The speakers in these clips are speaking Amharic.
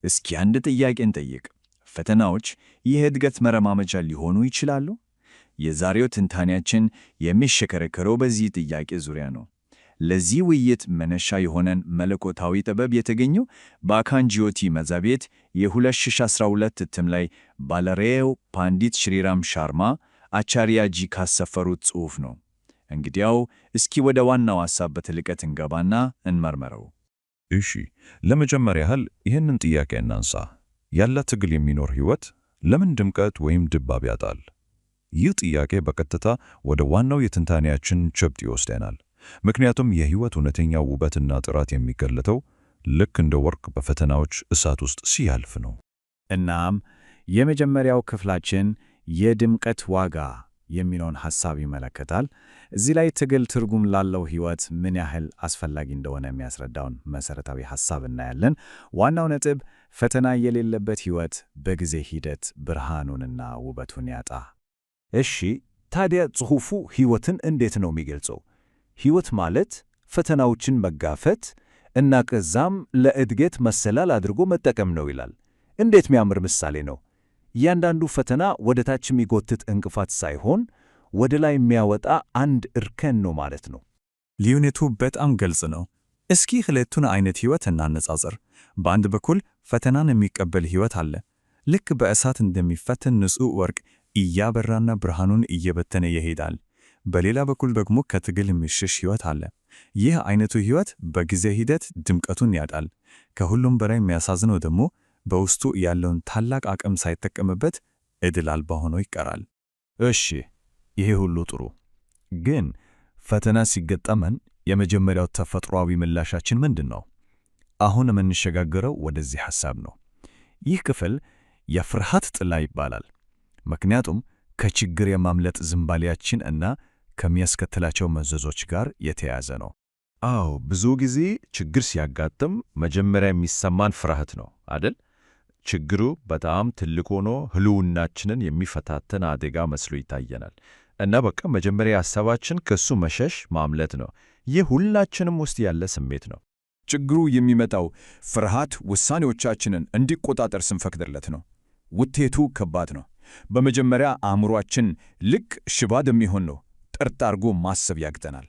እስኪ አንድ ጥያቄ እንጠይቅ። ፈተናዎች የእድገት መረማመጃ ሊሆኑ ይችላሉ? የዛሬው ትንታኔያችን የሚሽከረከረው በዚህ ጥያቄ ዙሪያ ነው። ለዚህ ውይይት መነሻ የሆነን መለኮታዊ ጥበብ የተገኘው በአካንድ ጂዮቲ መጽሔት የ2012 እትም ላይ ባለራዕዩ ፓንዲት ሽሪራም ሻርማ አቻርያ ጂ ካሰፈሩት ጽሑፍ ነው። እንግዲያው እስኪ ወደ ዋናው ሐሳብ በጥልቀት እንገባና እንመርምረው። እሺ፣ ለመጀመሪያ ያህል ይህንን ጥያቄ እናንሳ። ያለ ትግል የሚኖር ሕይወት ለምን ድምቀት ወይም ድባብ ያጣል? ይህ ጥያቄ በቀጥታ ወደ ዋናው የትንታኔያችን ጭብጥ ይወስደናል። ምክንያቱም የሕይወት እውነተኛ ውበትና ጥራት የሚገለጠው ልክ እንደ ወርቅ በፈተናዎች እሳት ውስጥ ሲያልፍ ነው። እናም የመጀመሪያው ክፍላችን የድምቀት ዋጋ የሚለውን ሐሳብ ይመለከታል። እዚህ ላይ ትግል ትርጉም ላለው ሕይወት ምን ያህል አስፈላጊ እንደሆነ የሚያስረዳውን መሠረታዊ ሐሳብ እናያለን። ዋናው ነጥብ ፈተና የሌለበት ሕይወት በጊዜ ሂደት ብርሃኑንና ውበቱን ያጣ። እሺ፣ ታዲያ ጽሑፉ ሕይወትን እንዴት ነው የሚገልጸው? ሕይወት ማለት ፈተናዎችን መጋፈት እና ከዛም ለእድገት መሰላል አድርጎ መጠቀም ነው ይላል። እንዴት የሚያምር ምሳሌ ነው! እያንዳንዱ ፈተና ወደ ታች የሚጎትት እንቅፋት ሳይሆን ወደ ላይ የሚያወጣ አንድ እርከን ነው ማለት ነው። ልዩነቱ በጣም ግልጽ ነው። እስኪ ሁለቱን አይነት ሕይወት እናነጻጽር። በአንድ በኩል ፈተናን የሚቀበል ሕይወት አለ። ልክ በእሳት እንደሚፈተን ንጹሕ ወርቅ እያበራና ብርሃኑን እየበተነ ይሄዳል። በሌላ በኩል ደግሞ ከትግል የሚሸሽ ሕይወት አለ። ይህ አይነቱ ሕይወት በጊዜ ሂደት ድምቀቱን ያጣል። ከሁሉም በላይ የሚያሳዝነው ደግሞ በውስጡ ያለውን ታላቅ አቅም ሳይጠቀምበት ዕድል አልባ ሆኖ ይቀራል። እሺ፣ ይሄ ሁሉ ጥሩ። ግን ፈተና ሲገጠመን የመጀመሪያው ተፈጥሯዊ ምላሻችን ምንድን ነው? አሁን የምንሸጋገረው ወደዚህ ሐሳብ ነው። ይህ ክፍል የፍርሃት ጥላ ይባላል። ምክንያቱም ከችግር የማምለጥ ዝንባሌያችን እና ከሚያስከትላቸው መዘዞች ጋር የተያያዘ ነው። አዎ፣ ብዙ ጊዜ ችግር ሲያጋጥም መጀመሪያ የሚሰማን ፍርሃት ነው አደል? ችግሩ በጣም ትልቅ ሆኖ ሕልውናችንን የሚፈታተን አደጋ መስሎ ይታየናል። እና በቃ መጀመሪያ ሐሳባችን ከሱ መሸሽ፣ ማምለጥ ነው። ይህ ሁላችንም ውስጥ ያለ ስሜት ነው። ችግሩ የሚመጣው ፍርሃት ውሳኔዎቻችንን እንዲቆጣጠር ስንፈቅድለት ነው። ውጤቱ ከባድ ነው። በመጀመሪያ አእምሯችን ልክ ሽባ እንደሚሆን ነው፣ ጥርት አድርጎ ማሰብ ያግተናል።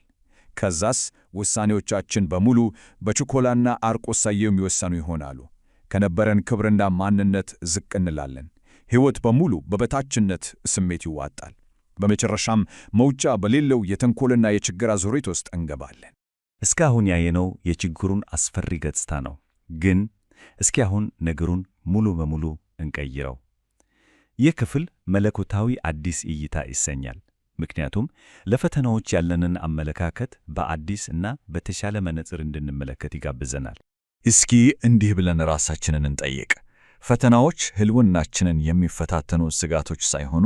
ከዛስ ውሳኔዎቻችን በሙሉ በችኮላና አርቆ የሚወሰኑ ይሆናሉ። ከነበረን ክብርና ማንነት ዝቅ እንላለን። ሕይወት በሙሉ በበታችነት ስሜት ይዋጣል። በመጨረሻም መውጫ በሌለው የተንኮልና የችግር አዙሪት ውስጥ እንገባለን። እስካሁን ያየነው የችግሩን አስፈሪ ገጽታ ነው። ግን እስኪ አሁን ነገሩን ሙሉ በሙሉ እንቀይረው። ይህ ክፍል መለኮታዊ አዲስ እይታ ይሰኛል። ምክንያቱም ለፈተናዎች ያለንን አመለካከት በአዲስ እና በተሻለ መነጽር እንድንመለከት ይጋብዘናል። እስኪ እንዲህ ብለን ራሳችንን እንጠይቅ። ፈተናዎች ሕልውናችንን የሚፈታተኑ ስጋቶች ሳይሆኑ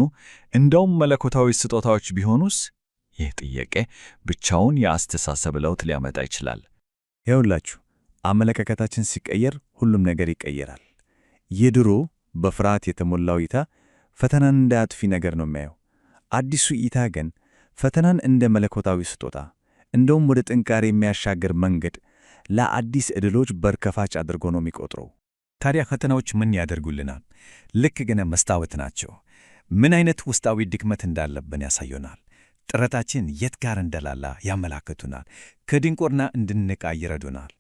እንደውም መለኮታዊ ስጦታዎች ቢሆኑስ? ይህ ጥያቄ ብቻውን የአስተሳሰብ ለውጥ ሊያመጣ ይችላል። ይኸውላችሁ አመለካከታችን ሲቀየር ሁሉም ነገር ይቀየራል። የድሮ በፍርሃት የተሞላው እይታ ፈተናን እንደ አጥፊ ነገር ነው የሚያየው። አዲሱ እይታ ግን ፈተናን እንደ መለኮታዊ ስጦታ፣ እንደውም ወደ ጥንካሬ የሚያሻግር መንገድ፣ ለአዲስ ዕድሎች በር ከፋች አድርጎ ነው የሚቆጥረው። ታዲያ ፈተናዎች ምን ያደርጉልናል? ልክ ግን መስታወት ናቸው። ምን አይነት ውስጣዊ ድክመት እንዳለብን ያሳዩናል። ጥረታችን የት ጋር እንደላላ ያመላክቱናል። ከድንቁርና እንድንነቃ ይረዱናል።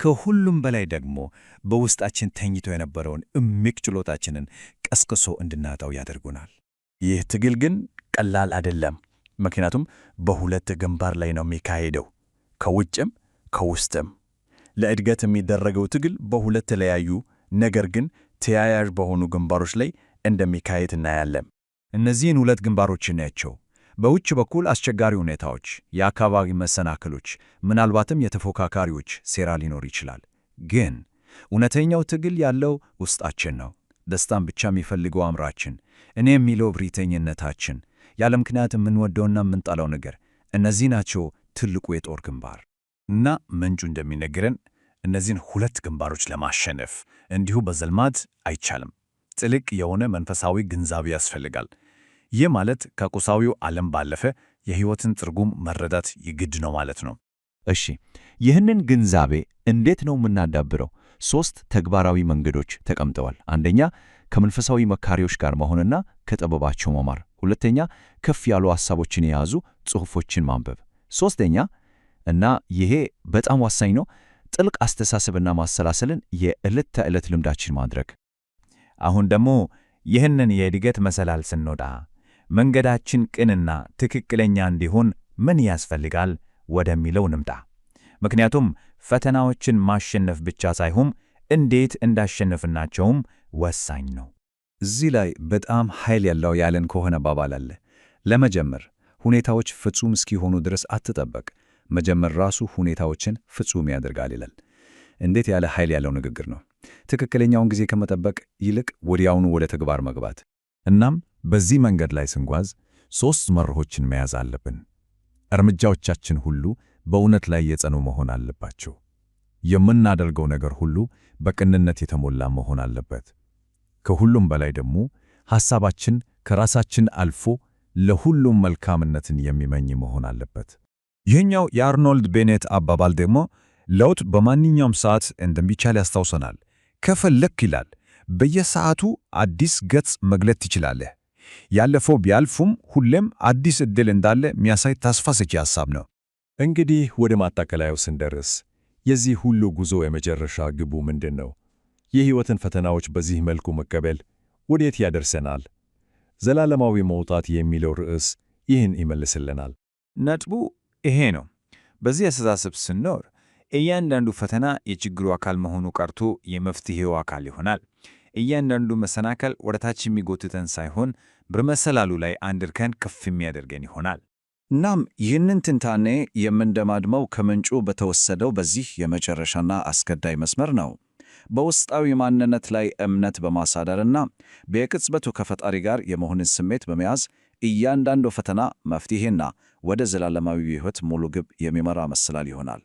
ከሁሉም በላይ ደግሞ በውስጣችን ተኝቶ የነበረውን እምቅ ችሎታችንን ቀስቅሶ እንድናጣው ያደርጉናል። ይህ ትግል ግን ቀላል አይደለም። ምክንያቱም በሁለት ግንባር ላይ ነው የሚካሄደው፣ ከውጭም ከውስጥም። ለእድገት የሚደረገው ትግል በሁለት የተለያዩ ነገር ግን ተያያዥ በሆኑ ግንባሮች ላይ እንደሚካሄድ እናያለን። እነዚህን ሁለት ግንባሮች እናያቸው። በውጭ በኩል አስቸጋሪ ሁኔታዎች፣ የአካባቢ መሰናክሎች፣ ምናልባትም የተፎካካሪዎች ሴራ ሊኖር ይችላል። ግን እውነተኛው ትግል ያለው ውስጣችን ነው። ደስታን ብቻ የሚፈልገው አእምሯችን፣ እኔ የሚለው ብሪተኝነታችን፣ ያለ ምክንያት የምንወደውና የምንጠላው ነገር፣ እነዚህ ናቸው ትልቁ የጦር ግንባር። እና ምንጩ እንደሚነግረን እነዚህን ሁለት ግንባሮች ለማሸነፍ እንዲሁ በዘልማድ አይቻልም። ጥልቅ የሆነ መንፈሳዊ ግንዛቤ ያስፈልጋል። ይህ ማለት ከቁሳዊው ዓለም ባለፈ የሕይወትን ትርጉም መረዳት የግድ ነው ማለት ነው። እሺ፣ ይህንን ግንዛቤ እንዴት ነው የምናዳብረው? ሦስት ተግባራዊ መንገዶች ተቀምጠዋል። አንደኛ፣ ከመንፈሳዊ መካሪዎች ጋር መሆንና ከጥበባቸው መማር። ሁለተኛ፣ ከፍ ያሉ ሐሳቦችን የያዙ ጽሑፎችን ማንበብ። ሦስተኛ፣ እና ይሄ በጣም ወሳኝ ነው፣ ጥልቅ አስተሳሰብና ማሰላሰልን የዕለት ተዕለት ልምዳችን ማድረግ። አሁን ደግሞ ይህንን የእድገት መሰላል ስንወጣ መንገዳችን ቅንና ትክክለኛ እንዲሆን ምን ያስፈልጋል ወደሚለው እንምጣ። ምክንያቱም ፈተናዎችን ማሸነፍ ብቻ ሳይሆን እንዴት እንዳሸነፍናቸውም ወሳኝ ነው። እዚህ ላይ በጣም ኃይል ያለው ያለን ከሆነ አባባል አለ። ለመጀመር ሁኔታዎች ፍጹም እስኪሆኑ ድረስ አትጠበቅ፣ መጀመር ራሱ ሁኔታዎችን ፍጹም ያደርጋል ይላል። እንዴት ያለ ኃይል ያለው ንግግር ነው! ትክክለኛውን ጊዜ ከመጠበቅ ይልቅ ወዲያውኑ ወደ ተግባር መግባት። እናም በዚህ መንገድ ላይ ስንጓዝ ሦስት መርሆችን መያዝ አለብን። እርምጃዎቻችን ሁሉ በእውነት ላይ የጸኑ መሆን አለባቸው። የምናደርገው ነገር ሁሉ በቅንነት የተሞላ መሆን አለበት። ከሁሉም በላይ ደግሞ ሐሳባችን ከራሳችን አልፎ ለሁሉም መልካምነትን የሚመኝ መሆን አለበት። ይህኛው የአርኖልድ ቤኔት አባባል ደግሞ ለውጥ በማንኛውም ሰዓት እንደሚቻል ያስታውሰናል። ከፈለክ ይላል፣ በየሰዓቱ አዲስ ገጽ መግለጥ ትችላለህ። ያለፈው ቢያልፉም ሁሌም አዲስ ዕድል እንዳለ የሚያሳይ ተስፋ ሰጪ ሐሳብ ነው። እንግዲህ ወደ ማጠቃለያው ስንደርስ የዚህ ሁሉ ጉዞ የመጨረሻ ግቡ ምንድን ነው? የሕይወትን ፈተናዎች በዚህ መልኩ መቀበል ወዴት ያደርሰናል? ዘላለማዊ መውጣት የሚለው ርዕስ ይህን ይመልስልናል። ነጥቡ ይሄ ነው። በዚህ አስተሳሰብ ስንኖር እያንዳንዱ ፈተና የችግሩ አካል መሆኑ ቀርቶ የመፍትሄው አካል ይሆናል። እያንዳንዱ መሰናከል ወደ ታች የሚጎትተን ሳይሆን በመሰላሉ ላይ አንድ እርከን ከፍ የሚያደርገን ይሆናል። እናም ይህንን ትንታኔ የምንደማድመው ከምንጩ በተወሰደው በዚህ የመጨረሻና አስገዳይ መስመር ነው። በውስጣዊ ማንነት ላይ እምነት በማሳደርና በቅጽበቱ ከፈጣሪ ጋር የመሆንን ስሜት በመያዝ እያንዳንዱ ፈተና መፍትሄና ወደ ዘላለማዊ ሕይወት ሙሉ ግብ የሚመራ መሰላል ይሆናል።